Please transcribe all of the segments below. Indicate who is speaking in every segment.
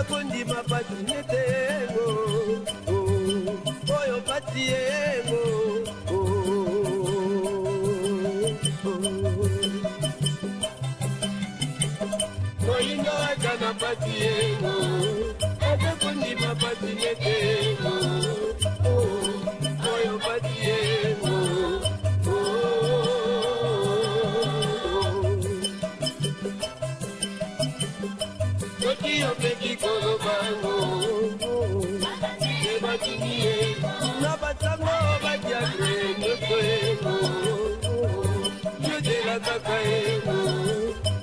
Speaker 1: kondima pasi nete oh, oyo pasi yengo moyindo aza na pasi yengo aza kondima pasi nete oyo pasi yengo. Soki opeki kolobango ebatindi ye na basango badiatre nyonso yengo yozela kaka yengo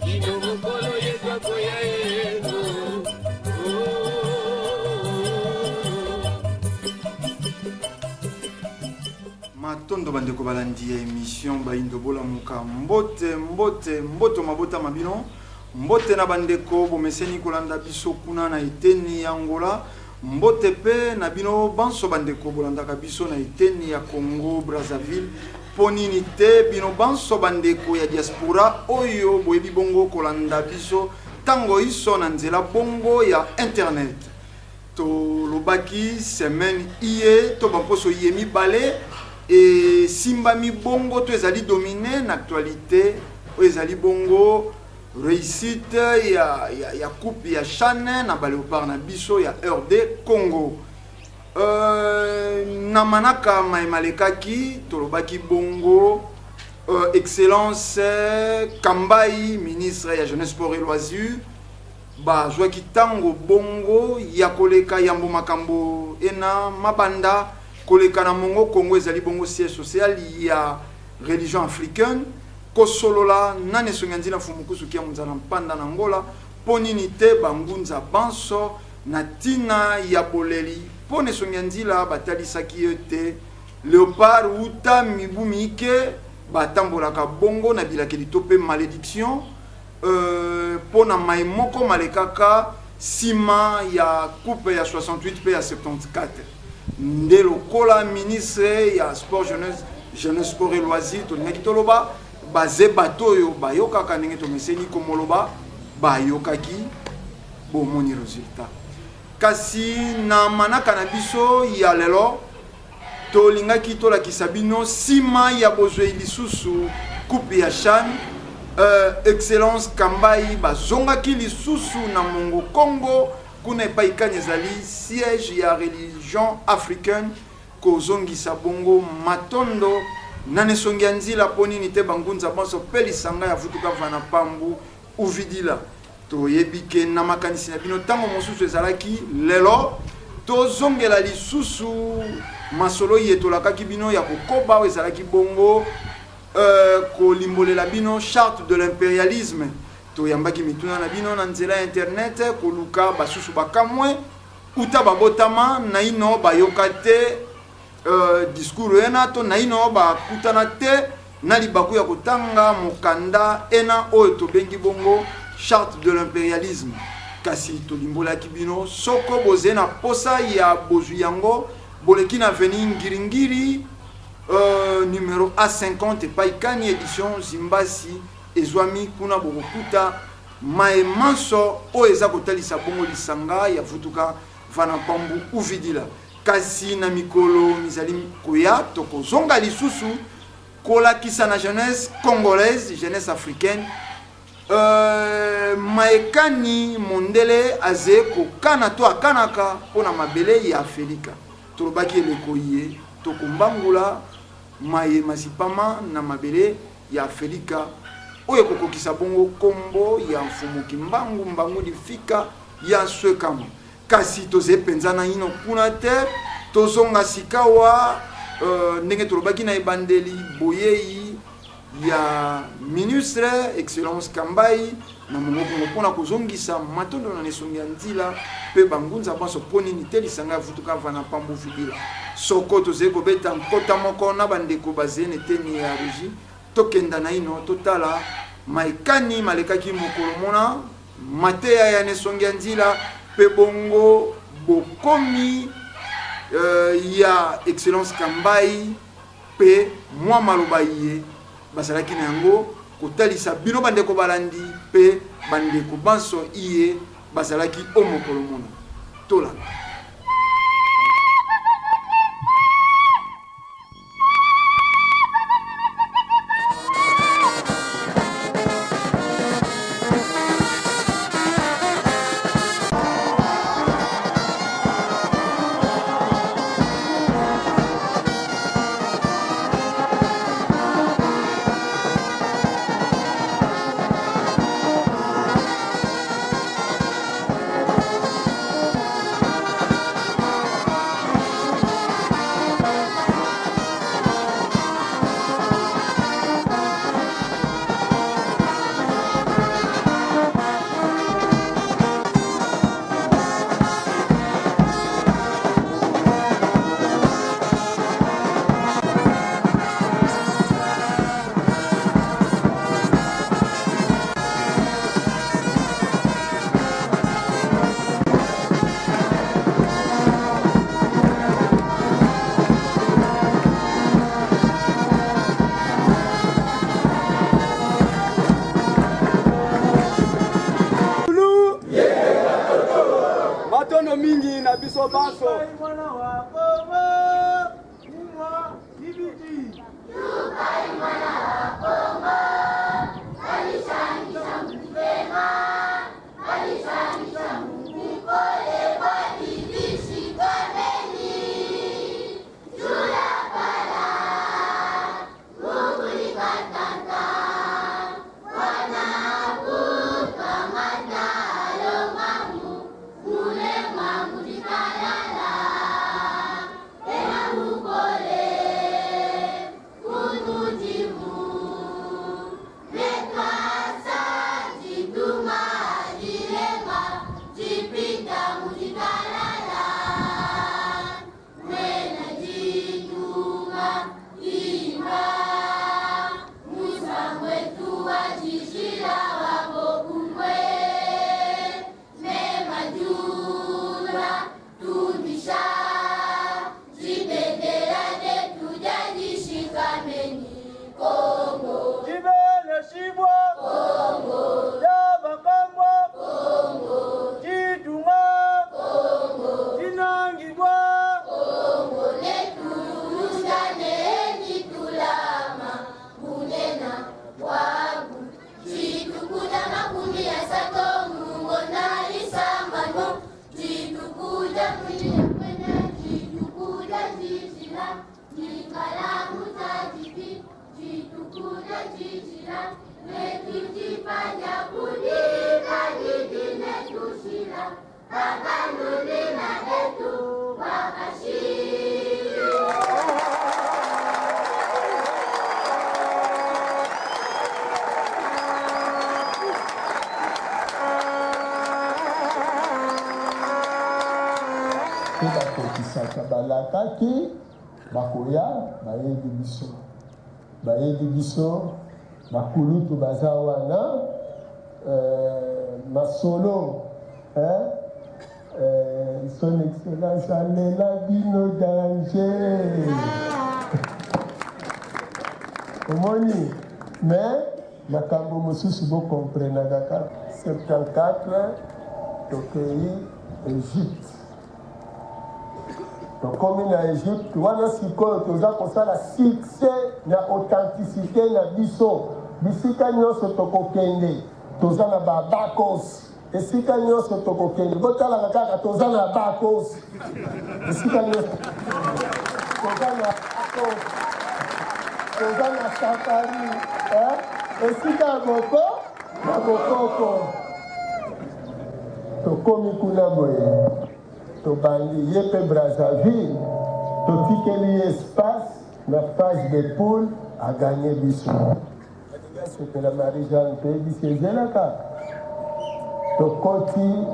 Speaker 1: kino mokolo yezwa koya yengo.
Speaker 2: Matondo bandeko balandi ya émission Bayindo Bolamuka. Mbote, mbote, mboto mabota mabino. Mbote na bandeko bomeseni kolanda biso kuna na eteni ya Angola. Mbote pe na bino banso bandeko bolandaka biso na eteni ya Congo Brazzaville. Mpo nini te bino banso bandeko ya diaspora oyo boyebi bongo kolanda biso tango iso na nzela bongo ya internet. Tolobaki semaine iye to bamposo iye mibale esimbami bongo to ezali domine na actualité oyo ezali bongo réussite ya coupe ya CHAN na ba Léopard na biso ya RD Congo. Na manaka maye malekaki tolobaki bongo Excellence Kambayi, ministre ya Jeunesse, Sport et Loisirs, bazwaki ntango bongo ya koleka yambo makambo ena mabanda koleka na mongo Congo ezali bongo siège social ya religion africaine, kosolola nani esongi ya nzila mfumukusu kia munzala mpanda na Angola. Mpo nini te bangunza banso na ntina ya boleli mpo na esongi ya nzila batalisaki ete Léopard wuta mibu miike batambolaka bongo na bilakeli to mpe malédiction mpo na mai moko malekaka nsima ya coupe ya 68 mpe ya 74. Nde lokola ministre ya sport, jeunesse, sport et loisir, tolingaki toloba baze bato oyo bayokaka ndenge tomeseni komoloba bayokaki bomoni résultat. Kasi na manaka na biso ya lelo tolingaki tolakisa bino nsima ya bozwei lisusu coupe ya CHAN, Excellence Kambayi bazongaki lisusu na mongo Congo kuna epai kani ezali siège ya religion africaine, kozongisa bongo matondo na nesongi ya nzila. Mpo nini te bangunza banso mpe lisanga ya vutuka vana pambu uvidila. Toyebi ke na makanisi na bino ntango mosusu ezalaki lelo tozongela lisusu masolo ye tolakaki bino ya kokoba oyo ezalaki bongo kolimbolela bino charte de l'impérialisme. Toyambaki mituna na bino na nzela ya internet koluka basusu bakamwe uta babotama naino bayoka te discours ena to naino bakutana te na libaku ya kotanga mokanda ena oyo tobengi bongo charte de l'impérialisme. Kasi tolimbolaki bino soko boze na posa ya bozwi yango, boleki na avenue Ngiringiri numero A50 epai kani édition Zimbasi ezwami, kuna bokokuta maye manso oyo eza kotalisa bongo lisanga ya vutuka vana pambu uvidila. Kasi na mikolo mizali koya tokozonga lisusu kolakisa na jeunesse congolaise, jeunesse africaine, maekani mondele aze kokana to akanaka mpo na mabele ya Afelika. Tolobaki eleko ye tokombangula maye mazipama na mabele ya Afelika oyo ekokokisa bongo kombo ya Mfumu Kimbangu Mbangu Lifika ya Nswekama. Kasi tozali mpenza naino kuna te. Tozonga sikawa ndenge tolobaki na ebandeli, boyei ya ministre Excellence Kambayi na mongo Kongo mpona kozongisa matondo na nesongi ya nzila mpe bangunza banso. Mpo nini te lisanga ya vutuka vana pambu fibila. Soko tozali kobeta nkota moko na bandeko bazali na eteni ya régie, tokenda naino totala maekani malekaki mokolo mona mateya ya nesongi ya nzila mpe bongo bokomi ya Excellence Kambayi mpe mwa maloba ye bazalaki na yango kotalisa bino bandeko balandi mpe bandeko banso iye. bazalaki o mokolo mona. Tolanda.
Speaker 3: Matondo mingi na biso banso.
Speaker 1: Mpe bakokisaka balakaki bakoya bayebi biso bayebi biso bakulutu baza wana euh, masolo hein? Euh, son excellence alela bino danger omoni mais makambo mosusu bokomprenaka kaka 74 tokei egypte Tokomi na Egypte wana sikoyo toza kosala succès na authenticité na biso. Bisika nyonso tokokende toza na babakos, esika nyonso tokokende botalaka kaka toza na bakos, esika nyonso toza na bakos, toza na safari eh? esika ya boko na bokoko. Tokomi kuna boye Tobandi ye pe Brazzaville totikeli ye espace na phase de poule a gagner biso. Alingi asepela Marie Jeanne toyebisi ye zela kaka tokoti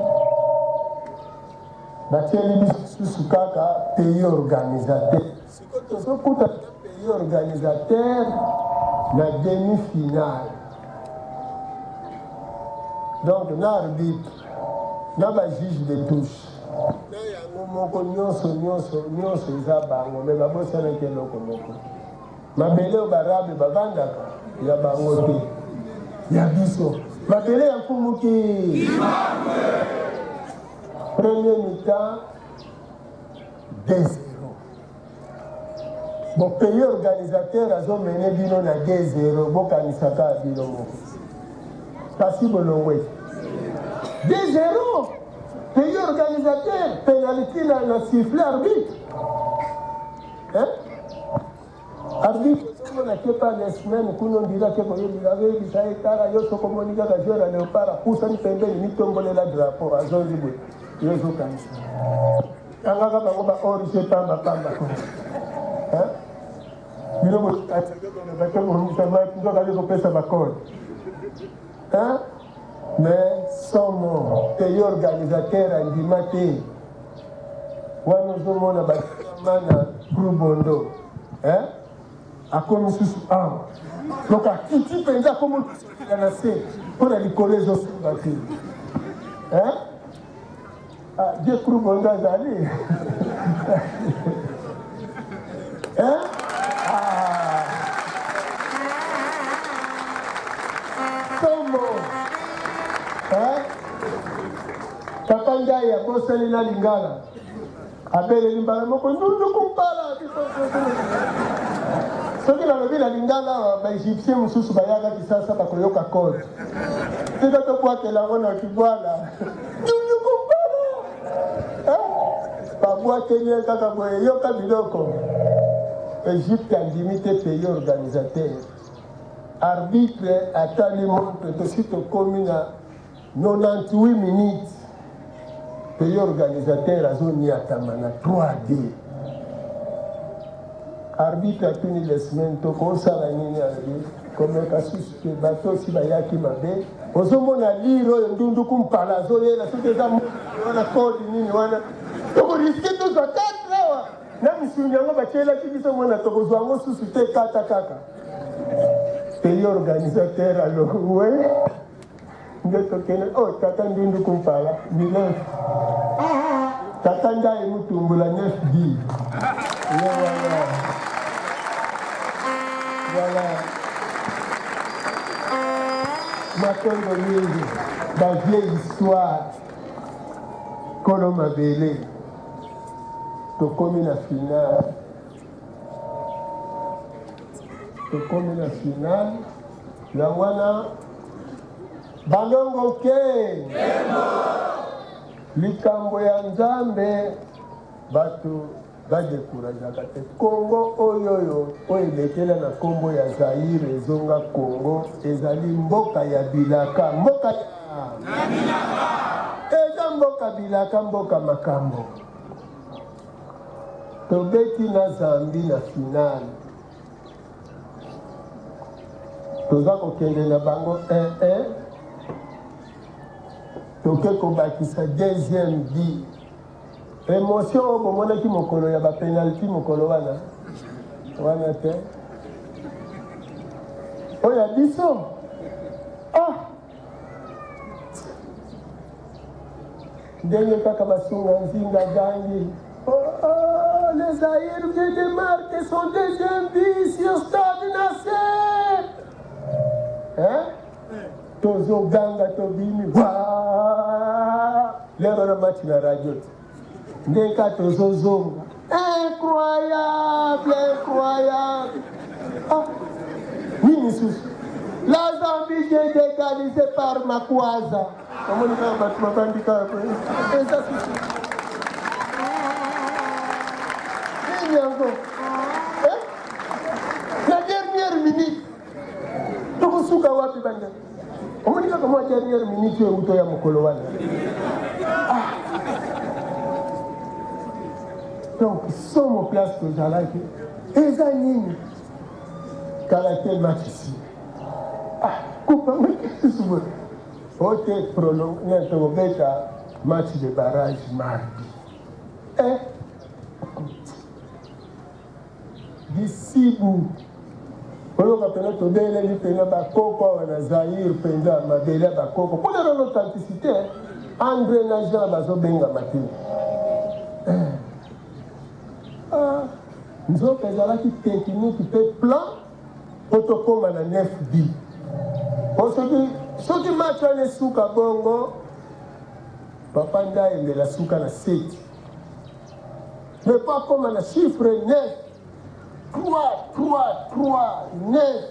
Speaker 1: batieli biso susu kaka pays organisateur sikoyo tozokuta pays organisateur na demi finale donc na arbitre na ba juge de touche na yango moko nyonso nyonso nyonso eza bango me babosanaki eloko moko mabele oyo barabe bavandaka ya bango te ya biso mabele ya mfumuki. Premier mi-temps 2-0. Bon, pays organisateur azomene bino na 2-0, bokanisaka bino moko. Kasi bolongwe. 2-0. Pays organisateur, penalty na, na sifflet arbitre. Hein? Arbitre ozomona ke pa na semaine kuna ondira ke koyebisa azoyebisa ye tala yo soki omoni kaka joueur ya leopard apusani pembeni mitombolela drapeau azongi boye yo ozokanisa tangaka bango ba orge pamba pamba bino bokanisaka nzoka azi kopesa bakode mais somo pays organisateur andima te wana ozomona bakama na grubondo eh? akomi susu awa donc akiti mpenza akomi na se mpo na likolo ezosimba te eh? ah, je grubondo azali eh? ah. somo eh? Papa Ndai abosani na lingala abeleli mbala moko ndundu kumpala soki nalobi na lingala awa baegyptien mosusu bayaka kisasa bakoyoka code tika tobwakela yango na kibwala ndundu kumpala babwakeli ye kaka boye yoka biloko egypte andimi te pays organisateur arbitre atali montre tosi tokomi na 98 minutes pays organisateur azoniatama na 3D arbitre atuni les semaine tokosala nini alobi komeka susu te bato osi bayaki mabe ozomona lire oyo ndunduku mpala azoyela soki eza wana kode nini wana tokoriske tozwa 4 awa na misuni yango batyelaki biso mwana tokozwa yango susu te kata kaka pays organisateur alongwe nde tokende oh tata ndundu kumpala milef tata ndai mutumbula nef di ye wana voilà matondo mingi bavieille histoire kolo mabele tokomi na finale tokomi na finale yango wana Balongo ke likambo ya Nzambe bato badecourageaka te. Kongo oyo oyo oyo elekela na nkombo ya Zaire ezonga Kongo ezali mboka ya bilaka, mboka ya eza mboka bilaka, mboka makambo. Tobeti na Zambie na finale. Toza kokende na bango 1-1, toke kobakisa deuxième but. Emotion oyo bomonaki mokolo ya ba penalty mokolo wana wana te, oyo ya biso ah! Ndenge kaka basunga nzinga gangi oh, oh, le Zaïre vient de marquer son deuxième but sur Stade Nasser hein? Tozoganga tobimi lero na match na radio te ndenge kaka tozozonga incroyable incroyable ah, nini susu la Zambie vient d'égaliser par Makwaza Omoni kaka bato babandi kaka boye. Eza susu. Nini yango? Eh? Na dernière minute. Tokosuka wapi bandeko? Omoni kaka mwa dernière minute oyo euto ya mokolo wana. Ah. Donc somo place tozalaki eza nini? Kala te match esili. Ah, coupe yango lisusu boye. Ok prolonge tokobeta match de barrage mardi. Eh? Bisibu oyoka mpena tobeleli mpena bakoko awa na Zaire mpenza mabele ya bakoko mpo na l'authenticité Andre na Jean bazobengama te eh. ah, nzoka ezalaki technique mpe plan mpo tokóma na 9 bi mpo soki soki match wana esuka bongo Papa Ndaye mbela suka na 7. Mais po akoma na chiffre 9, 3, 3, 3, 9.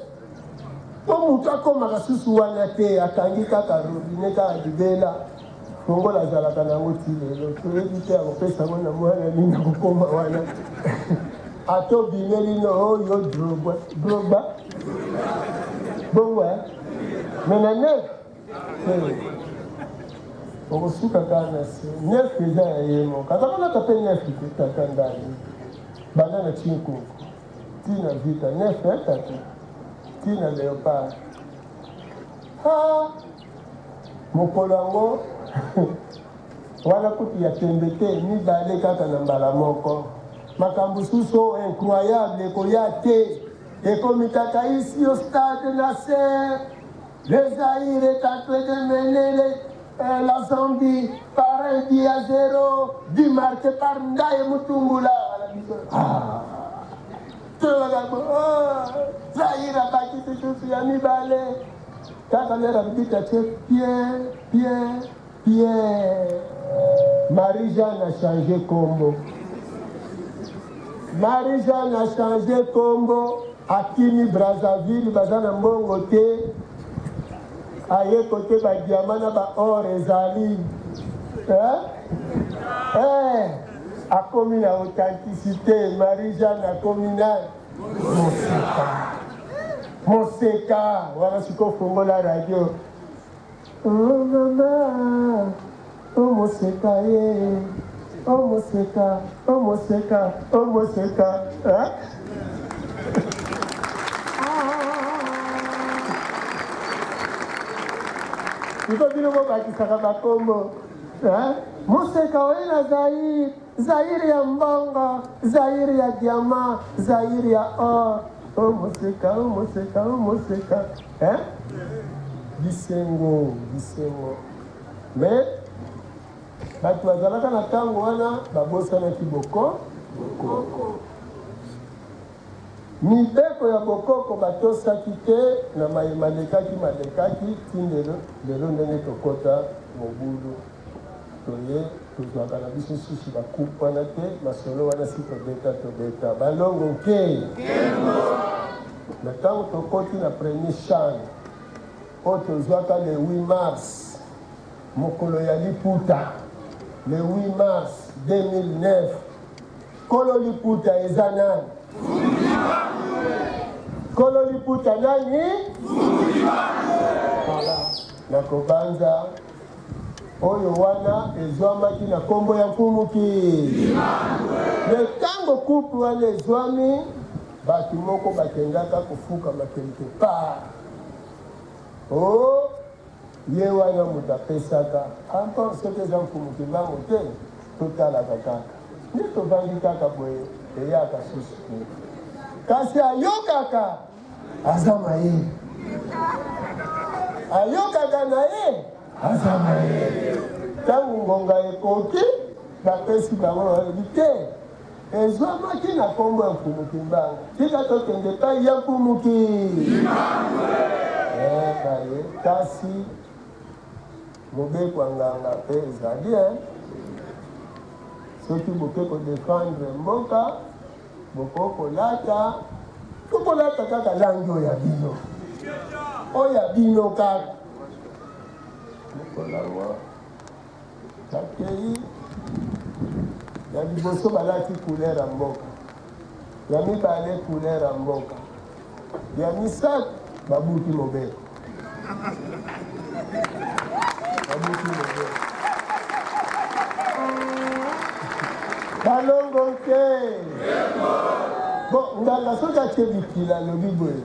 Speaker 1: Po moto akomaka susu wana te, akangi kaka robinet kaka libela. Fongola azalaka na yango ti lelo, toyebi te akopesa yango na mwana nini akokoma wana. Ata obimeli no oyo oh, drogba, drogba bongo mais na 9 te okosuka kaka na se nef eza ya ye moko azakolata mpe nef te tata ndani banda na chinkunku ti na vita nef ya tata ti na leopard ha mokolo yango wana kutu ya tembe te mibale kaka na mbala moko makambo susu oyo incroyable ekoya te ekomi kaka isi yo stade na ser Le Zaïre est en train de mener les, euh, la Zambie par un but à zéro, but marqué par Ndaye Mutungula. Ah. Ah. Zaïre abakisi susu ya mibale kaka lera bita tie Pierre Pierre Pierre. Marie-Jeanne a changé kombo. Marie-Jeanne a changé kombo, akimi Brazzaville, baza na mbongo te. Aye kote ba diamant na ba or ezali. Hein? Eh, akomi na authenticité, Marie-Jeanne akomi na moseka. Moseka, wana sikoyo fongola radio. Oh mama, oh moseka ye, oh moseka, oh moseka, oh moseka. Hein? Iko bino bobakisaka bakombo. Hein? Moseka oye na Zaire, Zaire ya mbongo, Zaire ya diamant, Zaire ya or. Oh moseka, oh moseka, oh moseka. Hein? Bisengo, bisengo. Mais bato bazalaka na ntango wana babosanaki boko bokoko. Mibeko ya bokoko batosaki te na maye malekaki malekaki ti ndelo lelo ndenge tokota mobulu toye tozwaka na biso susu ba coupe wana te masolo wana si tobeta tobeta balongo nke na ntango tokoti na premier chan oyo tozwaka le 8 mars mokolo ya liputa le 8 mars 2009 kolo liputa eza nani kolo liputa nani voilà nakobanza Oyo wana ezwamaki na kombo ya Nkumu Ki. Me tango coupe wana ezwami, bato moko bakendaka kofukama quelque part. Oh, ye wana moto apesaka. Ah bon, soki eza Mfumu Kimbangu te, totalaka kaka. Nde tovandi kaka boye, eyaka susu te. Kasi ayokaka. Aza mayele. Ayokaka na ye aza mayele. Ntango ngonga ekoki, bapesi bango balobi te ezwamaki na nkombo ya Mfumu Kimbangu, tika tokende epai ya Mfumu Kimbangu. Eh, baye kasi mobeko ya nganga mpe ezali eh. Soki boke kodefendre mboka Bokoki kolata, tokolata kaka langi oyo ya bino, oyo ya bino kaka. Mokolo yango bakei ya liboso balati couleur ya mboka, ya mibale couleur ya mboka, ya misato babuki mobeko. Babuki mobeko. Balongo te. Bon, nganga soki atie bikila alobi boye,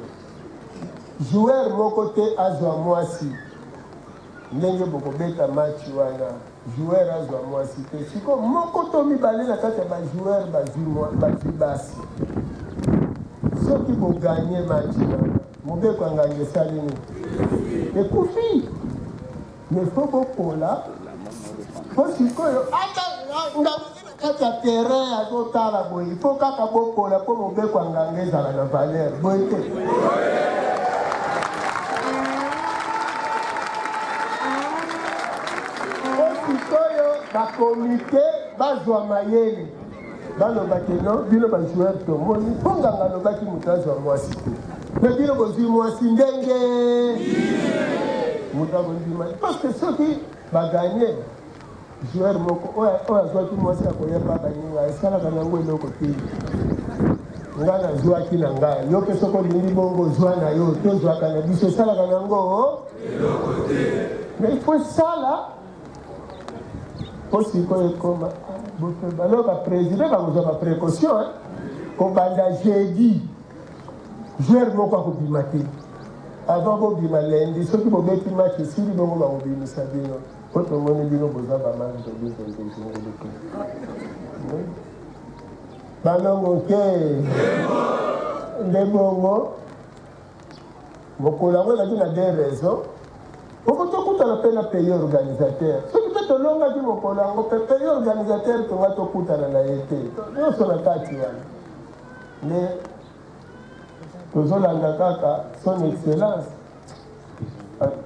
Speaker 1: joueur moko te azwa mwasi ndenge bokobeta match wana joueur azwa mwasi te. Sikoyo moko to mibale na kati ya ba joueur bazwi basi, soki boganye match wana Mobeko ya nganga esali nini? Ekufi. Mais faut bopola po sikoyo ata nganga na kati ya terrain azotala boye, faut kaka bopola po mobeko ya nganga ezala na valeur boye te. Po sikoyo Ba comite bazwa mayele, baloba ke non, bino ba joueur tomoni mpo nganga alobaki moto azwa mwasi te, me bino bozwi mwasi ndenge moto akondima, parce que soki baganye joueur moko oyo azwaki mwasi akoyeba baninga, esalaka nango eloko te. Nga nazwaki na ngai, yo mpe soki olingi bongo ozwa na yo, tozwaka na biso, esalaka nango
Speaker 4: eloko te.
Speaker 1: Mais il faut esala mpo sikoyo ekoma balo baprésident bakozwa baprécaution kobanda jeudi. Joueur moko akobima te avant bobima lundi. Soki bobeti match esili, bongo bakobimisa bino, po tomoni bino boza bamanzobizonzozongoluke balongo te nde bongo. Mokolo yango ezalaki na deux raisons: poko tokutana mpe na pays organisateur. Soki mpe tolongaki mokolo yango mpe pays organisateur tonga tokutana na ye te, nyonso na kati wana nde tozolanda kaka Son Excellence.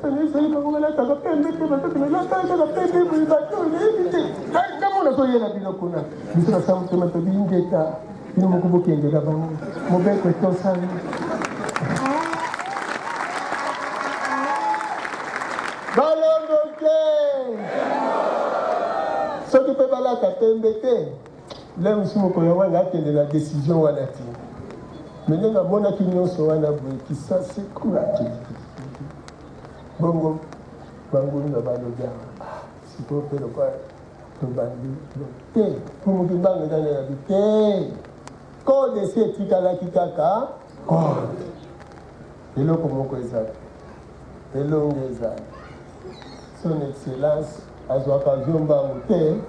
Speaker 1: Ezali bango balataka pembe te, bato balataka pembe, bato nayebi te ngamona toyela bino kuna. Biso na sa motema tobingeta bino moko, bokendela bango mobeko etosami. Balongo te, soki mpe balata pembe te, le mosu mokolo yango wana akende na décision wana te. Me ndenge amonaki nyonso wana boye, kisasi kuna bongo bangulu balobi awa sikoyo mpe lokola tobandi te, pumuki mbango eza nayebi te, code esi etikalaki kaka code. Eloko moko eza te, elongo ezali. Son Excellence azwaka avion mbangu te,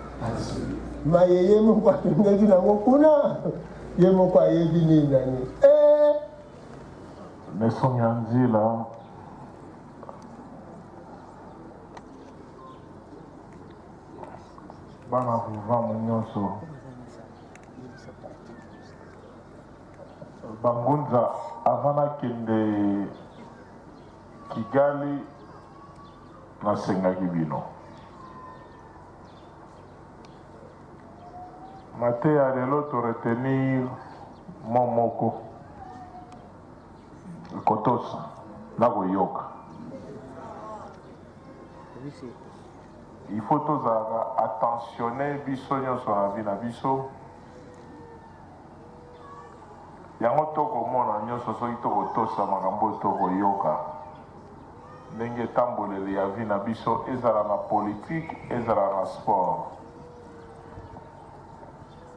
Speaker 1: maye ye moko akendeki nango kuna, ye moko ayebi nini na nini.
Speaker 5: Nesongi ya nzila bana kuvamu nyonso bangunza, avant nakende Kigali, nasengaki bino mateya. Lelo toretenir mo moko: kotosa na koyoka. Il faut tozalaka attentionné biso nyonso na vie na biso. Yango tokomona nyonso soki tokotosa makambo oyo tokoyoka, ndenge etamboleli ya vie na biso, ezala na politike, ezala na sport.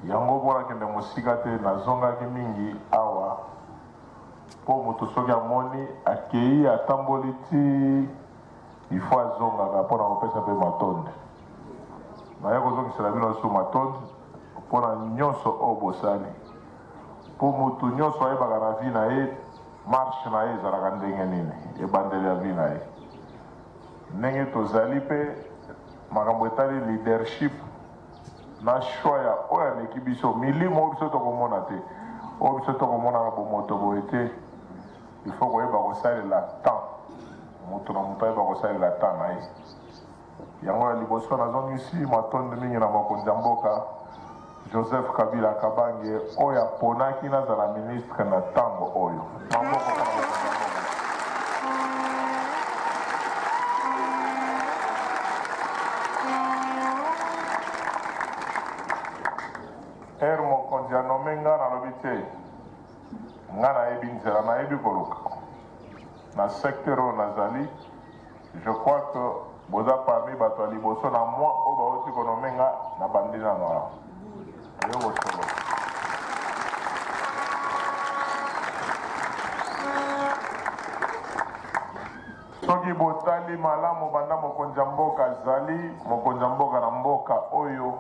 Speaker 5: Yango mpo nakende mosika te, nazongaki mingi awa mpo moto soki amoni akei atamboli ti, il faut azongaka mpona kopesa mpe matonde. Naye kozongisela bino lisusu matonde mpona nyonso oyo bosali, mpo motu nyonso ayebaka na vie na ye marche na ye ezalaka ndenge nini, ebandeli ya vie na ye ndenge tozali, mpe makambo etali leadership na choix ya oyo aleki biso, milimo oyo biso tokomona te, oyo biso tokomona na bomoto boye te. Il faut koyeba kosalela temps, moto na moto ayeba kosalela temps na ye. Yango ya liboso, nazongisi matondo mingi na mokonzi ya mboka Joseph Kabila Kabange, oyo aponaki nazala ministre na ntango oyo. Maboko mpona mokonzi ya mboka. Ere mokonzi anome nga, nalobi te, nga nayebi nzela, nayebi koluka na secteur oyo nazali. Je crois que boza parmi bato ya liboso na mwa oyo bauti konome nga na bandi nano awa oyo bosolo. Soki botali malamu, banda mokonzi ya mboka azali mokonzi ya mboka na mboka oyo,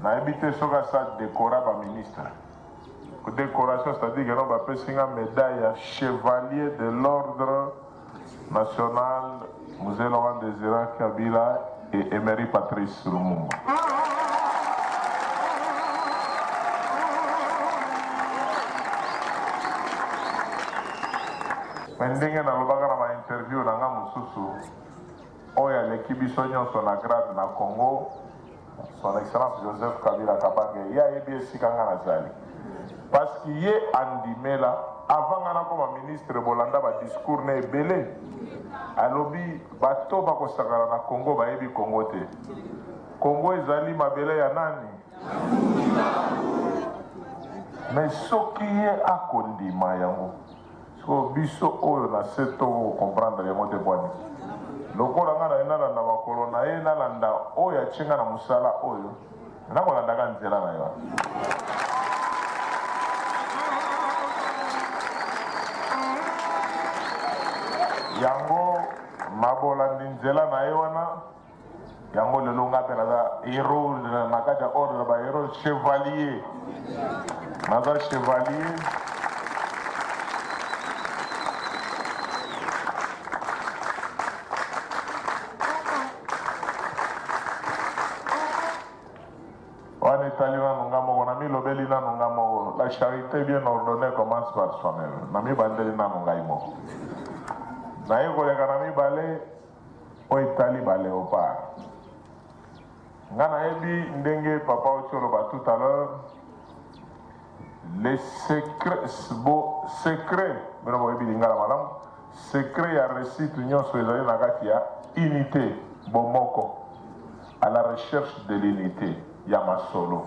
Speaker 5: nayebi te soki asa décora baministre. Décoration, c'est-à-dire que no bapesi nga médaille ya chevalier de l'ordre national Mzee Laurent Désiré Kabila et Emery Patrice Lumumba. Me ndenge nalobaka na bainterview na nga mosusu, oyo aleki biso nyonso na grade na Congo. Son Excellence Joseph Kabila Kabange, ye ayebi esika nga nazali. Parce que ye andimela avant nga nakoma ministre, bolanda ba discours na ebele. Alobi bato bakosakana na Congo bayebi Congo te. Congo ezali mabele ya nani? Mais soki ye akondima yango, sikoyo biso oyo na se toko comprendre yango te pwani? Lokola nga naye nalanda makolo na ye, nalanda oyo atie nga na mosala oyo, nakolandaka nzela na ye wana. Yango mabolandi nzela na ye wana. Yango lelo nga pe naza hero na kati ya ordre ba hero chevalier. Naza chevalier. Wana etali nanu nga moko, namilobeli nanu nga moko. La charite bien ordonnee commence par soi-même. Namibandeli nanu ngai moko. Naye koleka na mibale. Oyo etali ba leopards, nga nayebi ndenge papa auti oloba tout à l'heure, le secret, bo secret, bino boyebi lingala malamu, secret ya reussite nyonso ezali na kati ya unité, bomoko, à la recherche de l'unité ya masolo.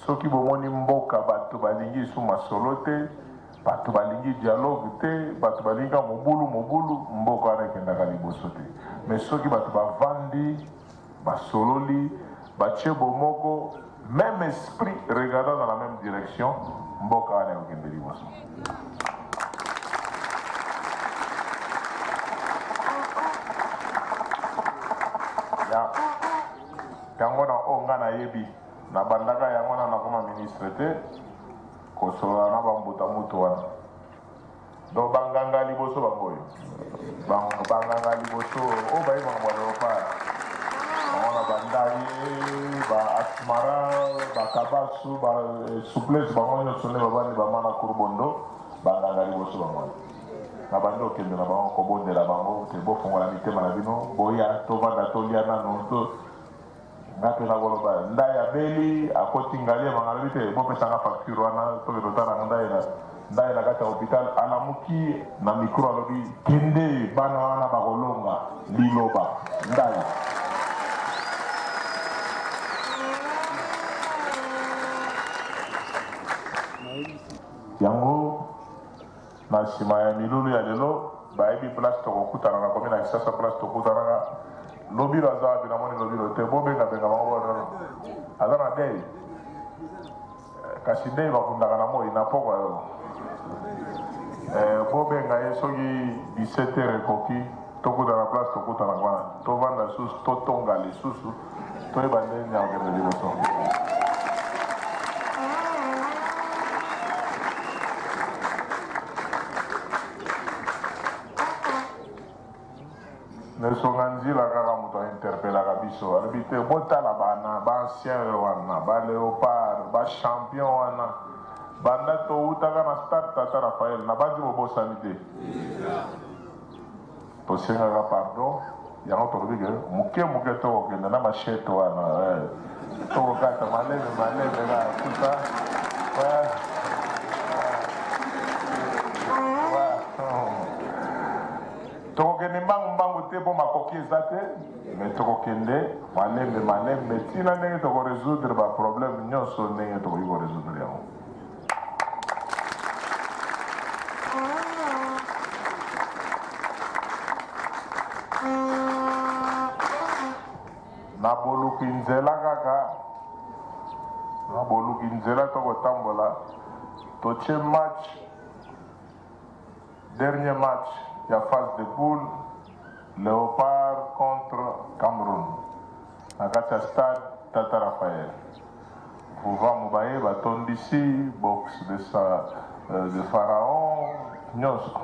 Speaker 5: Soki bomoni mboka bato balingi lisusu masolo te, bato balingi dialogue te, bato balingi kaka mobulu mobulu, mboka wana ekendaka liboso te. Mais soki bato bavandi, basololi, batie bomoko, meme esprit regardant dans la meme direction, mboka wana ekokende liboso. Ya, yango na oyo nga nayebi. Na bandaka yango nanu nakoma ministre te kosolola na ba mbuta mutu wana donc ba nganga liboso bango oyo ba nganga liboso oyo baye makambo ya leopard bango na bandaye ba asmara ba kabasu ba eh, souplesse bango nyonso nde babandi bamana kurbondo ba nganga liboso bango wana na bandi okende na bango kobondela bango te bofongola mitema na bino boya tovanda tolia nanu to Nga pe nakoloba ndayi abeli akoti ngaliema nga nalobi te bopesa nga facture wana tokende totala ndayi na ndayi na kati ya hopital alamuki na micro alobi kende bana wana bakolonga liloba ndayi. Yango Na nsima ya milulu ya lelo, bayebi place tokokutana. Nakomi na Kisasa place tokutanaka. Lobilo aza wapi? Namoni Lobilo te. Bobenga benga bango ba aza na dei. Kasi dei bakundaka na moi na pokwa yo. Eh, bobenga ye soki 17 heures ekoki tokutana place tokutanaka wana. Tovanda lisusu, totonga lisusu, toyeba ndenge nini ya kokende liboso. Nesonga Nzila kaka moto a interpellaka biso, alobi te botala bana ba ancien wana, ba leopard, ba champion wana banda towutaka na stade Tata Raphaël, nabanzi bobosani te. Tosengaka pardon, yango tolobi ke moke moke tokokende na machette wana eh. Tokokata maleme maleme na tout ça. Ouais. Ouais. Tokokende mbangu mbangu te mpo makoki eza te, mais tokokende malembe malembe tina ndenge toko résoudre ba problème nyonso ndenge tokoki ko résoudre yango. Na boluki nzela kaka na boluki nzela tokotambola totie match dernier match ya phase de poule Leopard contre Cameroun na kati ya stade Tata Raphaël. Vuvamu baye batondisi box de sa de pharaon nionso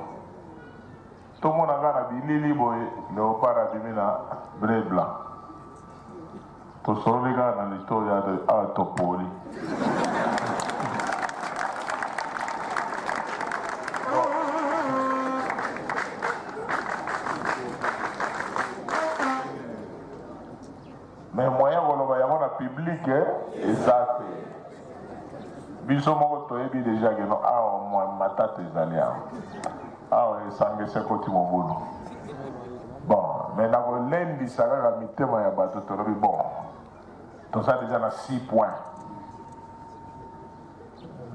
Speaker 5: tomona kaka na bilili boye leopard abimi na bleu blanc tosololi kaka na litoyi awa topoli. Mais moyen koloba yango na. public eza te. Biso moko toyebi deja ke no awa mwa matata ezali awa. Awa esanga esi ekoti mobulu. Bon, mais nakolendisa kaka mitema ya bato tolobi bon, toza deja na 6 points.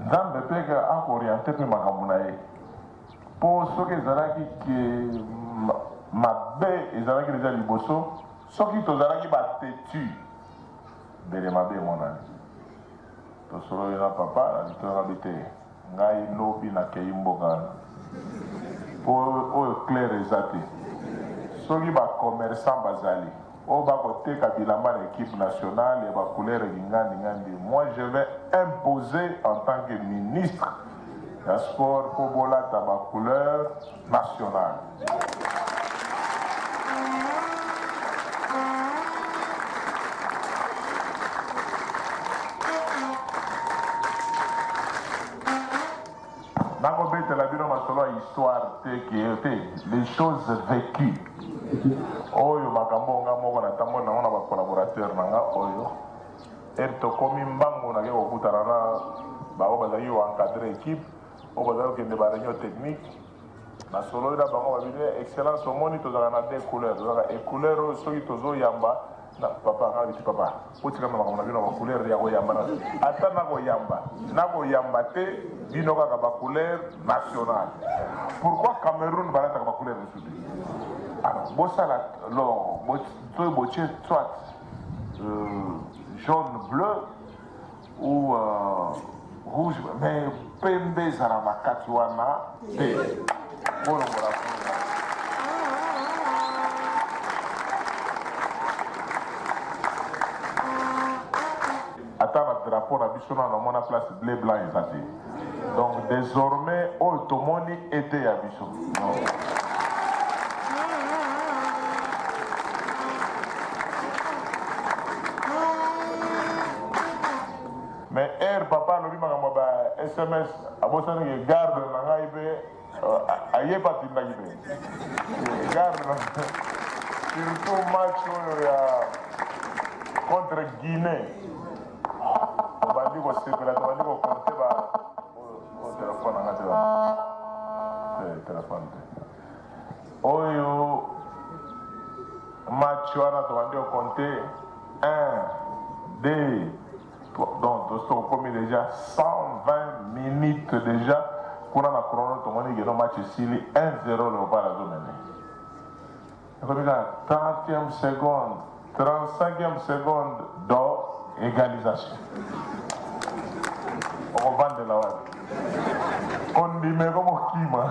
Speaker 5: Nzambe pe ako orienter pe makambo na ye. Po soki ezalaki ke mabe ezalaki deja liboso, soki tozalaki ba tetu, mbele mabe emonani. Tosololi na papa na litoyi alobi te ngai lobi nakeyi mboka wana po oyo clair eza te. Soki ba commerçants bazali oyo bakoteka bilamba na equipe nationale ya ba couleur kingandi ngandi, moi je vais imposer en tant que ministre ya sport po bolata ba couleur nationale. Nakobetela bino masolo ya histoire te ke te les choses vécues oyo makambo nga moko natamboli nango na ba collaborateurs na nga oyo Heure tokomi mbangu nake kokutana na baoyo bazalaki ko encadrer equipe, oyo bazalaki kokende ba reunion technique. Nasololi na bango babi eh, excellence omoni tozalaka na deux couleurs, tozalaka e couleur oyo soki tozoyamba na papa nga nabiti papa botika na makambo na bino ba couleur ya koyamba na ata nakoyamba nakoyamba te bino kaka ba couleur nationale. Pourquoi Cameroun balataka ba couleur mosusu te? Alors bosala lor soki botie soit euh, jaune bleu ou euh, rouge mais pembe ezala na kati wana te bolongola kuna ata na drapeau na biso na namona place bleu blanc eza te donc désormais oyo tomoni ete ya biso Mais heure papa alobi makambo ya ba sms abosani ke garde na ngai mpe euh, aye mpe atindaki mpe garde na surtout match oyo ya contre Guinée tobandi kosepela tobandi kokonte ba oyo telefone na ngai te telefone te Oyo match wana tobandi ko compter 1 2 3 donc tosi tokomi déjà 120 minutes déjà kuna na chrono tomoni ke no match esili 1-0 Leopard azomene ekomi kaka 30e seconde 35e seconde do égalisation okovandela wapi kondima ekomokima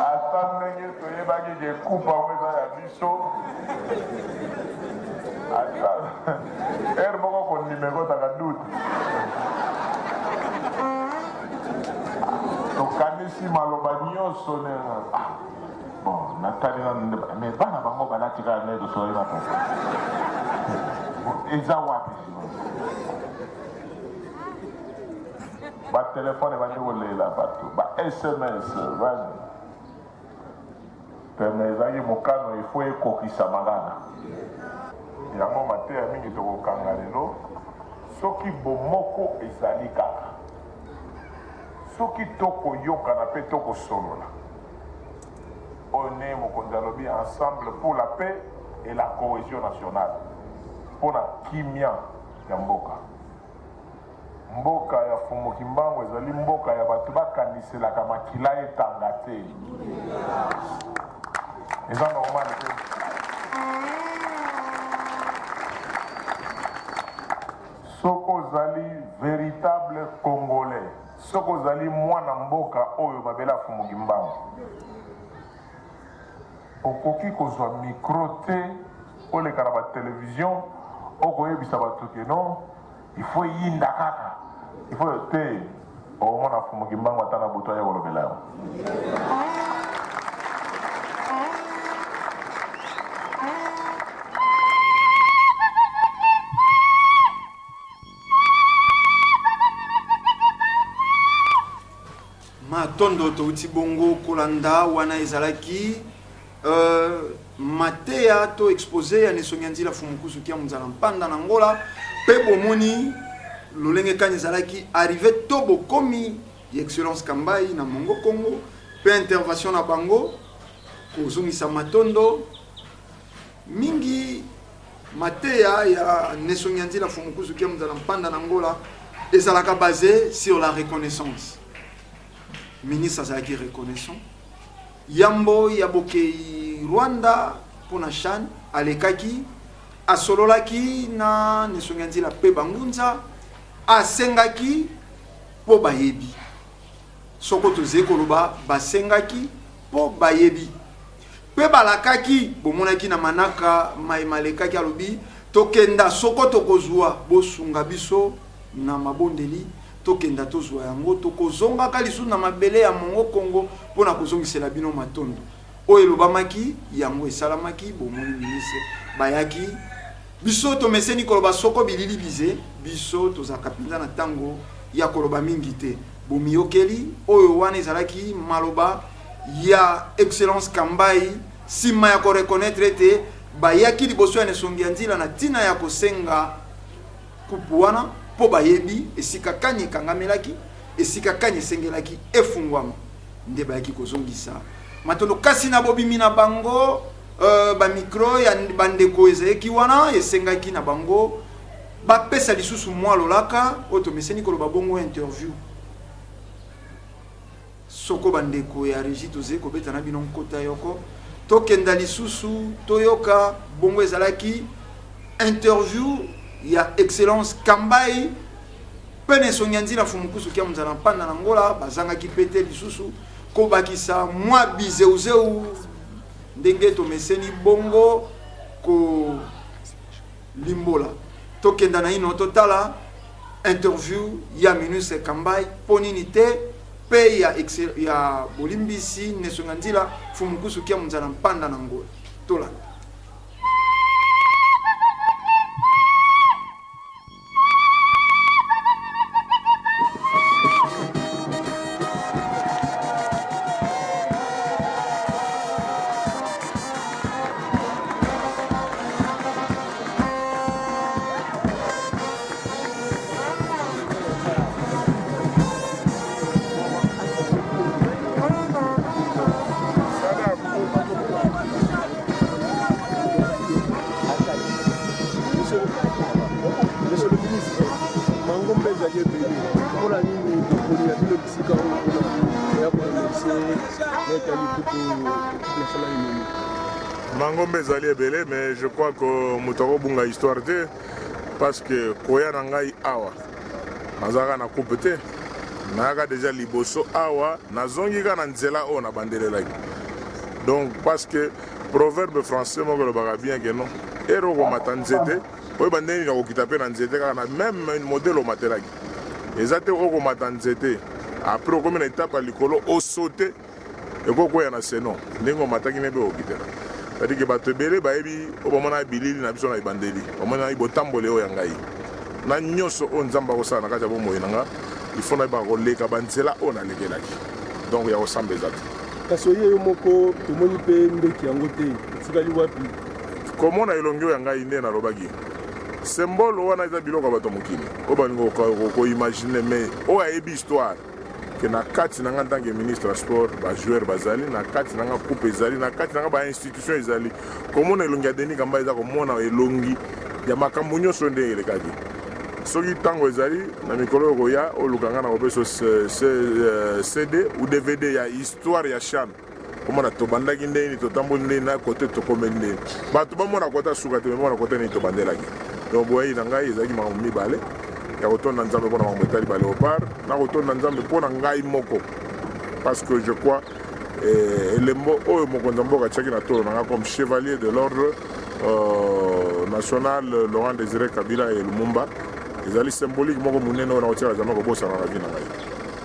Speaker 5: ata ndenge toyebaki ke kupa yango eza ya biso ata ere moko kondima ekotaka dute tokanisi maloba nyonso ne ah, bon natali nanu nde mais bana bango balati kaka ndenge tosololi na papa eza wapi batelefone ebandi kolela bato ba sms bani peme ezalaki mokano ifo ekokisama kaka yango mateya mingi tokokanga lelo soki bomoko ezali kaka soki tokoyokana mpe tokosolola Oyo nde mokonzi alobi ensemble pour la paix et la cohesion nationale mpo na kimia ya mboka. Mboka ya Mfumu Kimbangu ezali mboka ya bato bakaniselaka makila etanga te. Eza normal te. Soki ozali veritable congolais Soki ozali mwana mboka oyo mabele ya Mfumu Kimbangu, okoki kozwa micro te oleka na ba television okoyebisa bato ke non il faut eyinda kaka il faut te okomona Mfumu Kimbangu ata na butu aya kolobela yo.
Speaker 2: Matondo touti bongo kolanda wana ezalaki euh, mateya to expose ya Nesongi ya Nzila Fumukusu Kia Munzala Mpanda na Angola mpe bomoni lolenge kani ezalaki arrive to bokomi ya Excellence Kambayi na Mongo Congo mpe intervention na bango kozongisa matondo mingi. Mateya ya Nesongi ya Nzila Fumukusu Kia Munzala Mpanda na Angola ezalaka base sur la reconnaissance. Ministre azalaki reconnaissant yambo ya bokeyi Rwanda mpo na CHAN, alekaki asololaki na Nesongi ya Nzila mpe bangunza, asengaki mpo bayebi soko tozali koloba basengaki mpo bayebi mpe balakaki. Bomonaki na manaka maye malekaki, alobi tokenda soko tokozwa bosunga biso na mabondeli, tokenda tozwa yango, tokozongaka lisusu na mabele ya Mongo Congo mpo na kozongisela bino matondo. Oyo elobamaki yango esalamaki. Bomoni ministre bayaki, biso tomeseni koloba soko bilili bize, biso tozalaka mpenza na ntango ya koloba mingi te. Bomiyokeli oyo wana ezalaki maloba ya Excellence Kambayi nsima ya koreconnaitre ete bayaki liboso ya Nesongi ya Nzila na ntina ya kosenga kupu wana mpo bayebi esika kani ekangamelaki, esika kani esengelaki efungwama, nde bayaki kozongisa matondo. Kasi na bobimi na bango, ba micro ya bandeko ezalaki wana, esengaki na bango bapesa lisusu mwa lolaka oyo tomeseni koloba bongo interview. Soko bandeko ya regie tozali kobeta na bino nkota yoko, tokenda lisusu toyoka bongo ezalaki interview ya Excellence Kambayi mpe na esongi ya Nzila Fumukusu Kia Munzala Mpanda na Angola. Bazangaki mpe te lisusu kobakisa mwa bizeuzeu ndenge tomeseni bongo kolimbola. Tokenda naino totala interview ya ministre Kambayi mpo nini te mpe ya, ya bolimbisi Nesonga Nzila Fumukusu Kia Munzala Mpanda na Angola. Tolanda.
Speaker 1: Monsieur le ministre, mangomba ezali ebele mpona nini boponi ya bino bisika oyo mpona koya koremercie na etali kutu ekipe nationale ememi?
Speaker 5: Mangomba ezali ebele, mais je crois que moto akobunga histoire te, parce que koya na ngai awa nazalaka na coupe te, nayaka deja liboso awa, nazongi kaka na nzela oyo nabandelelaki. Donc parce que proverbe français moko elobaka bien que non, ere okomata nzete oyeba ndenge nini okokita mpe na nzete kaka na même modèle omatelaki. Eza te okomata nzete après okomi na etape ya likolo osote ekokweya na seno ndenge omataki nde mpe okokitela. C'est-à-dire que bato ebele bayebi oyo bamonaka bilili na biso na ebandeli, bamonaki botamboli oyo ya ngai na nyonso oyo Nzambe akosala na kati ya bomoi na nga, il faut nayebaka koleka banzela oyo nalekelaki. Donc ya kosamba eza te.
Speaker 1: Kasi oye yo moko, tomoni mpe mbeki yango te, etikali wapi?
Speaker 5: Komona elongi oyo ya ngai nde nalobaki symbole wana eza biloko ya bato ya mokili oyo balingi koimagine, mais oyo ayebi histoire ke na kati na nga en tant que ministre ya sport ba joueur bazali na kati na nga, coupe ezali na kati na nga, ba institution ezali. Komona elongi ya Denis Kamba eza komona elongi ya makambo nyonso nde elekaki. Soki ntango ezali na mikolo oyo koya, oluka nga na kopesa CD ou DVD ya histoire ya CHAN, komona tobandaki ndenge nini, totamboli ndenge na kote tokomeli ndenge bato bamona kota suka te, bamona kote nini tobandelaki. Donc boyei na ngai ezalaki makambo mibale: ya kotonda Nzambe mpona makambo etali baleopard, na kotonda Nzambe mpona ngai moko, parce que je crois elembo oyo mokonzi ya mboka atiaki na tolo na nga comme chevalier de l'ordre national Laurent Désiré Kabila et Lumumba ezali symbolique moko monene oyo nakotiaka jamais kobosana na vie na ngai.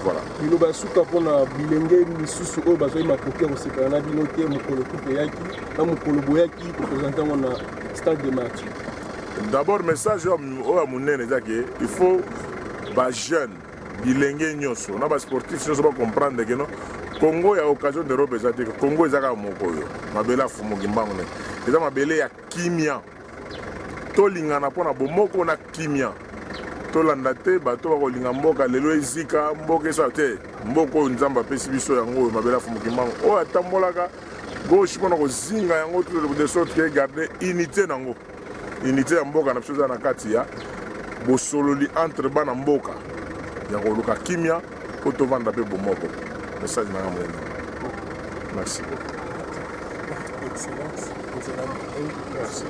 Speaker 5: Voilà.
Speaker 1: Liloba ya suka mpona bilenge misusu oyo bazwaki makoki ya kosepela na bino te mokolo coupe eyaki na mokolo boyaki kopresente yango na stade de Martyr.
Speaker 5: D'abord message oyo ya monene eza ke il faut bajeune, bilenge nyonso na basportif nyonso bacomprendre ke no.
Speaker 4: Congo ya occasion de robe eza te. Congo eza kaka moko oyo. Mabele ya Fumu Kimbangu ne. Eza mabele ya kimia. Tolingana mpo na bomoko na kimia. Tolanda te bato bakolinga mboka lelo ezika mboka esala te. Mboka oyo Nzambe apesi biso yango oyo mabele ya Fumu Kimbangu. Oyo atambolaka gauche mpo na kozinga yango de sorte que garder unité nango. Unité ya mboka na biso eza na kati ya bosololi entre bana mboka ya koluka kimia mpo tovanda mpe bomoko. Message na nga monene. Merci beaucoup.
Speaker 1: Excellence, nzela
Speaker 4: Merci.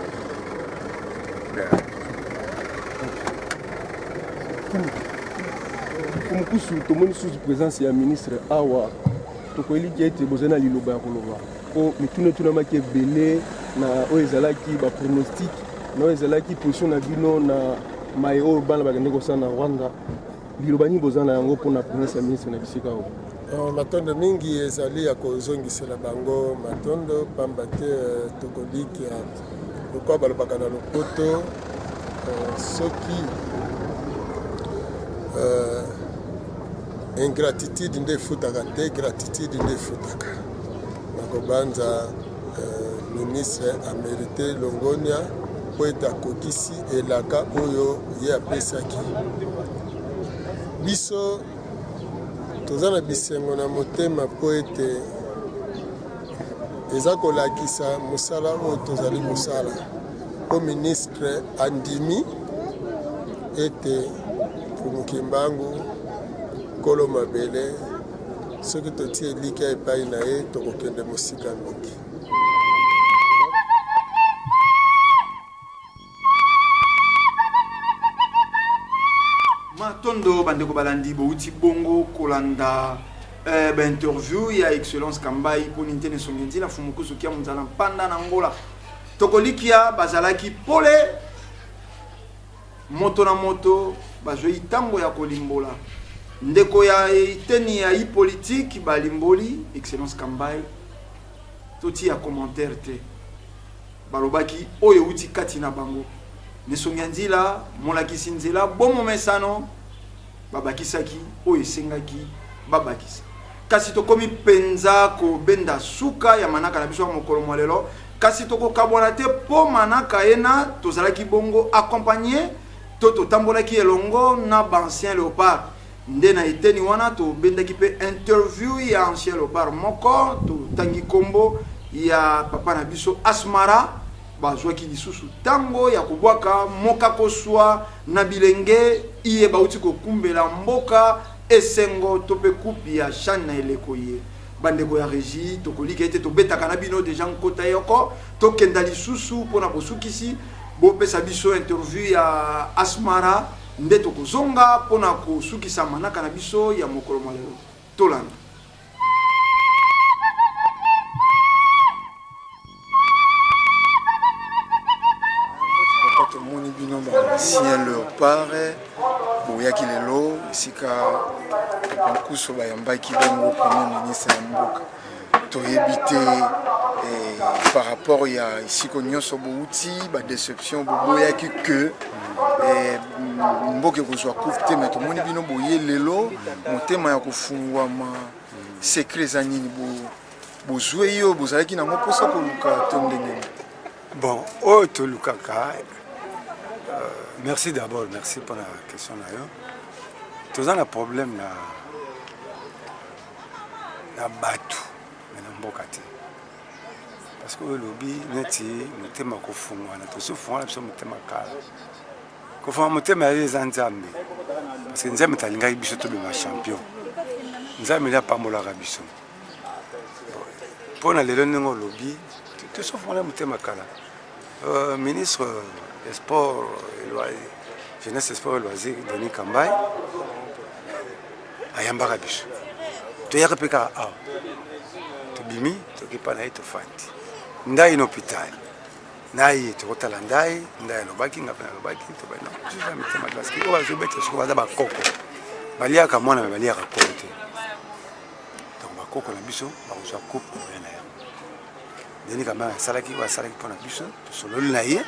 Speaker 6: Mfumu tomoni susu présence ya ministre awa tokoeliki ete bozali na liloba ya koloba mpo mituna etunamaki ebele na oyo ezalaki bapronostic na oyo ezalaki position na bino na maye oyo bana bakende kosala na Rwanda. Liloba nini boza na yango mpona présence ya ministre na bisika oyo?
Speaker 1: Matondo mingi ezali ya kozongisela bango matondo, pamba te tokolikia lokola balobaka na lopoto, soki ingratitude nde efutaka te, gratitude nde efutaka. Nakobanza ministre amerite longonia mpo ete akokisi elaka oyo ye apesaki biso. Toza na bisengo na motema mpo ete eza kolakisa mosala oyo tozali kosala, mpo ministre andimi ete Mfumu Kimbangu nkolo mabele, soki totie elikya epai na ye tokokende mosika mingi.
Speaker 2: Matondo bandeko balandi bowuti bongo kolanda eh, ba interview ya excellence Kambayi poni ntene songe nzila fumukusu kia munzala mpanda na Angola. Tokolikia bazalaki pole moto na moto bazwi ntango ya kolimbola ndeko ya eteni ya ipolitique balimboli excellence Kambayi totia commentaire te. Balobaki oyo ewuti kati na bango. N'esongi ya nzila, molakisi nzela bo momesano, babakisaki oyo esengaki babakisa. Kasi tokomi penza kobenda suka ya manaka na biso ya mokolo mwa lelo, kasi tokokabwana te po manaka ena tozalaki bongo accompagner to totambolaki elongo na ba anciens leopards. Nde na eteni wana tobendaki mpe interview ya ancien leopard moko, totangi kombo ya papa na biso Asmara. Bazwaki lisusu tango ya kobwaka mokakoswa na bilenge iye bauti kokumbela mboka esengo to mpe coupe ya CHAN na eleko ye. Bandeko ya regie, tokolika ete tobetaka na bino deja nkota yoko, tokenda lisusu mpo na bosukisi, bopesa biso interview ya Asmara. Nde tokozonga mpo na kosukisa manaka na biso ya mokolo mwa lelo. Tolanda.
Speaker 7: Papa tomoni bino ba ancien leopard boyaki lelo esika papa Nkusu bayambaki bongo premier ministre ya mboka toyebi te eh, par rapport ya esiko nyonso bowuti ba deception boboyaki que eh, mboka ekozwa coupe te mais tomoni bino boye lelo motema ya kofungwama secret eza nini bozwe yo bozalaki nango mposa koluka to ndenge nini
Speaker 8: bon oyo tolukaka euh, merci d'abord merci mpona question na yo toza na problème na na batu mais na mboka te parce que oyo olobi neti motema kofungwana tosi ofungwana biso motema kala kofungwana motema ya yo eza nzambe parce que nzambe talingaki biso tobima champion nzambe nde apambolaka biso mpo na lelo ndenge olobi tosi ofungwana motema kala euh, ministre ya sport jeunesse sport et loisir denis kambai ayambaka biso toyaka mpe kaka awa tobimi toki epai na ye tofandi ndai na hôpital na ye tokotala ndai ndai alobaki nga mpe nalobaki tobandi na mitema parce que oyo bazobeta soko baza bakoko baliaka mwana me baliaka koko te donc bakoko na biso bakozwa coupe oya na yango ndeni kamara asalaki oyo asalaki mpo na biso tosololi na ye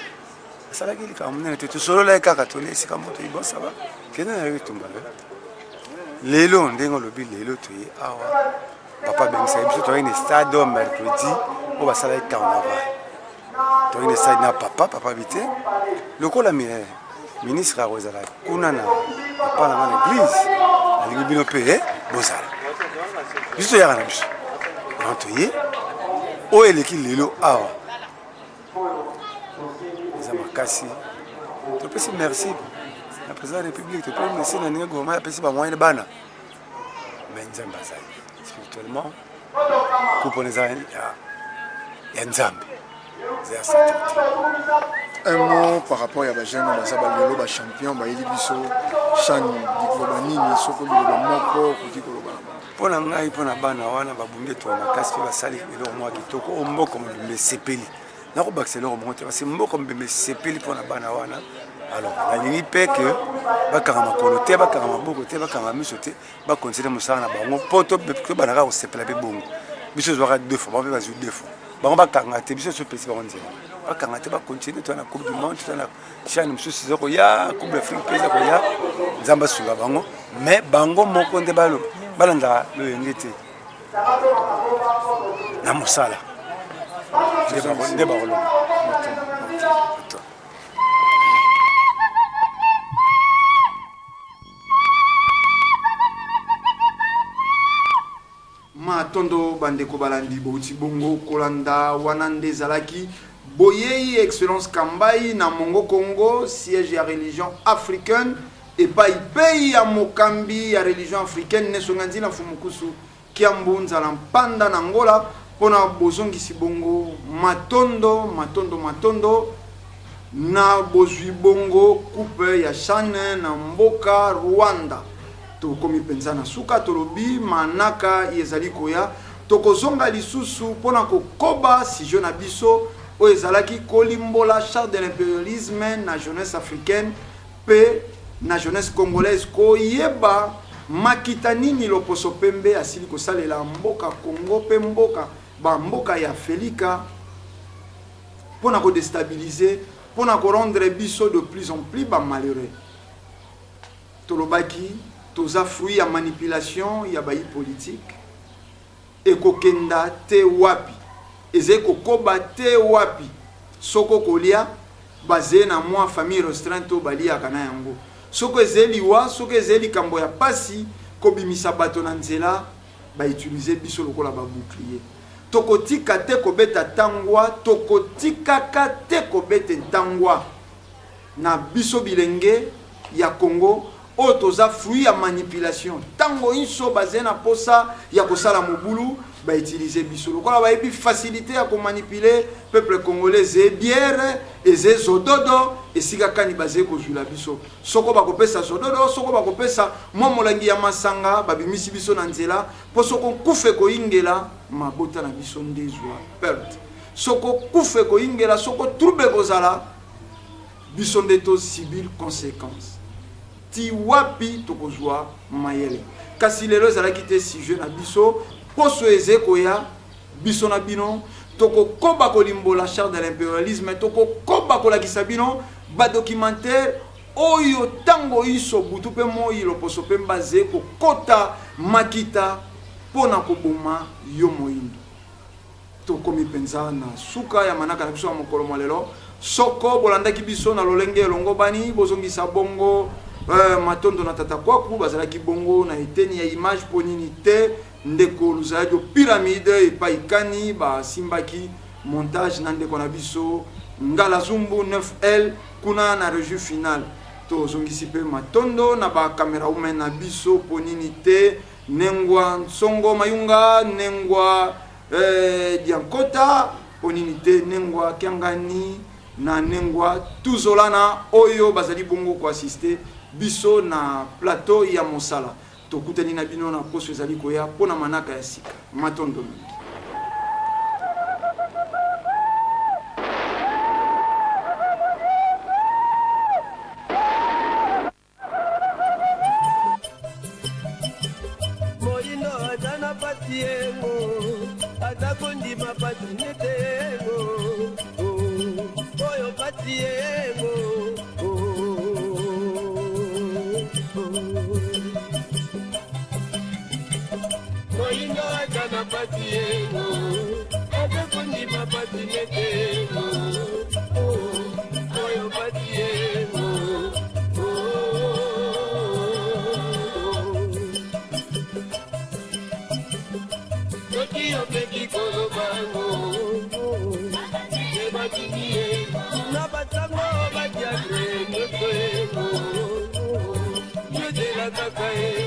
Speaker 8: asalaki likambo monene te tosolola ye kaka toli esika moko toyi bon ça va kende na yo etumba na yo lelo ndenge olobi lelo toye awa. Papa abengisaki biso, toyaki na stade mercredi oyo basalaki carnaval. Toyaki na stade na papa, papa abi te lokola ministre akozala kuna na papa na nga na église, nalingi bino mpe eh, bozala. Biso toyaka na biso yango toye oyo eleki lelo awa eza makasi. Topesi merci na président ya république, topesi merci na ndenge gouvernement apesi bamoyen bana, mais Nzambe azali spirituellement coupe wana eza ya Nzambe, eza ya Satan te.
Speaker 7: Un mot par rapport ya bajeune oyo baza balelo bachampion, bayeli biso chan, liloba nini soko liloba moko okoki koloba na bango?
Speaker 8: Mpo na ngai, mpo na bana wana babundi etonga makasi mpe basali eloko moko ya kitoko oyo mboka mobimba esepeli. Nakobakisa eloko moko te, parce mboka mobimba esepeli mpo na bana wana. Alors nalingi mpe ke bakanga makolo te, bakanga maboko te, bakanga miso te, bakontinue mosala na bango mpo tobanda kaka kosepela. Mpe bongo biso ozwaka deux fois, bango mpe bazwi deux fois. Bango bakanga te, biso topesi bango nzela, bakanga te, bakontinue. Toza na Coupe du monde, toza na chaine mosusu eza koya, Coupe d'Afrique mpe eza koya. Nzambe asunga bango, mais bango moko nde balandaka loyenge te na mosala nde bakolonga.
Speaker 2: Matondo bandeko balandi, bouti bongo kolanda wana nde ezalaki boyei Excellence Kambai na Mongo Congo, siège ya religion africaine, epai pei ya mokambi ya religion africaine Nesonga Nzila Mfumukusu Kiambu Nzala Mpanda na Angola mpona bozongisi bongo matondo, matondo, matondo na bozwi bongo coupe ya CHAN na mboka Rwanda. Tokomi mpenza na suka, tolobi manaka ezali koya, tokozonga lisusu mpona kokoba sujet na biso oyo ezalaki kolimbola charte de l'impérialisme na jeunesse africaine mpe na jeunesse congolaise, koyeba makita nini loposo pembe asili kosalela mboka Congo mpe mboka bamboka ya Felika mpona kodestabilize, mpona korendre biso de plus en plus bamalheureux. Tolobaki toza fruit ya manipulation ya bayi politique. Ekokenda te wapi, ezali kokoba te wapi? Soko kolia bazee na mwa famille restreinte oyo baliaka na yango, soko ezali liwa, soko ezali likambo ya pasi kobimisa bato na nzela, bautilize biso lokola ba bouclier. Tokotika te kobeta tangwa, tokotikaka te kobete ntangwa na biso bilenge ya Congo oyo toza fruit ya manipulation. Tango inso bazali na posa ya kosala mobulu, bautilize biso lokola bayebi facilité ya komanipule peuple congolais. Eze biere, eze zododo, esika kani bazali kozwila biso. Soko bakopesa zododo, soko bakopesa mwa molangi ya masanga, babimisi biso na nzela, mpo soko nkufa ekoyingela mabota na biso nde ezwa perte. Soko kufa ekoyingela, soko trouble ekozala, biso nde to subir consequence. Ti wapi tokozwa mayele? Kasi lelo ezalaki te sujet na biso. Poso eze koya, biso na bino tokokoba kolimbola charte de l'impérialisme, tokokoba kolakisa bino badocumentaire oyo ntango iso butu mpe moi loposo mpe mbaze kokota makita mpo na koboma yo moyindo. Tokomi mpenza na suka ya manaka na biso ya mokolo mwa lelo. Soko bolandaki biso na lolenge elongobani, bozongisa bongo matondo na Tata Kwaku, bazalaki bongo na eteni ya image mpo nini te ndeko Luzayadio Pyramide epai kani basimbaki montage na ndeko na biso Ngala Zumbu 9L kuna na régie finale. Tozongisi mpe matondo na ba camerawomen na biso mpo nini te Nengwa Nsongo Mayunga, Nengwa Diankota, mpo nini te Nengwa Kiangani na Nengwa Tuzolana oyo bazali bongo koasiste biso na plateau ya mosala. Tokutani na bino na poso ezali koya mpo na manaka ya sika. Matondo mingi.
Speaker 9: Moyindo aza na pasi yengo, aza kondima pasi nete yengo, oh, oyo pasi yengo, oh, oh. Moyindo aza pasi yengo ata kondima pasi nete yengo oyo pasi yengo. Soki opeki kolobango ebatindi ye na basango badiatre nyonso yengo yozela kaka ye.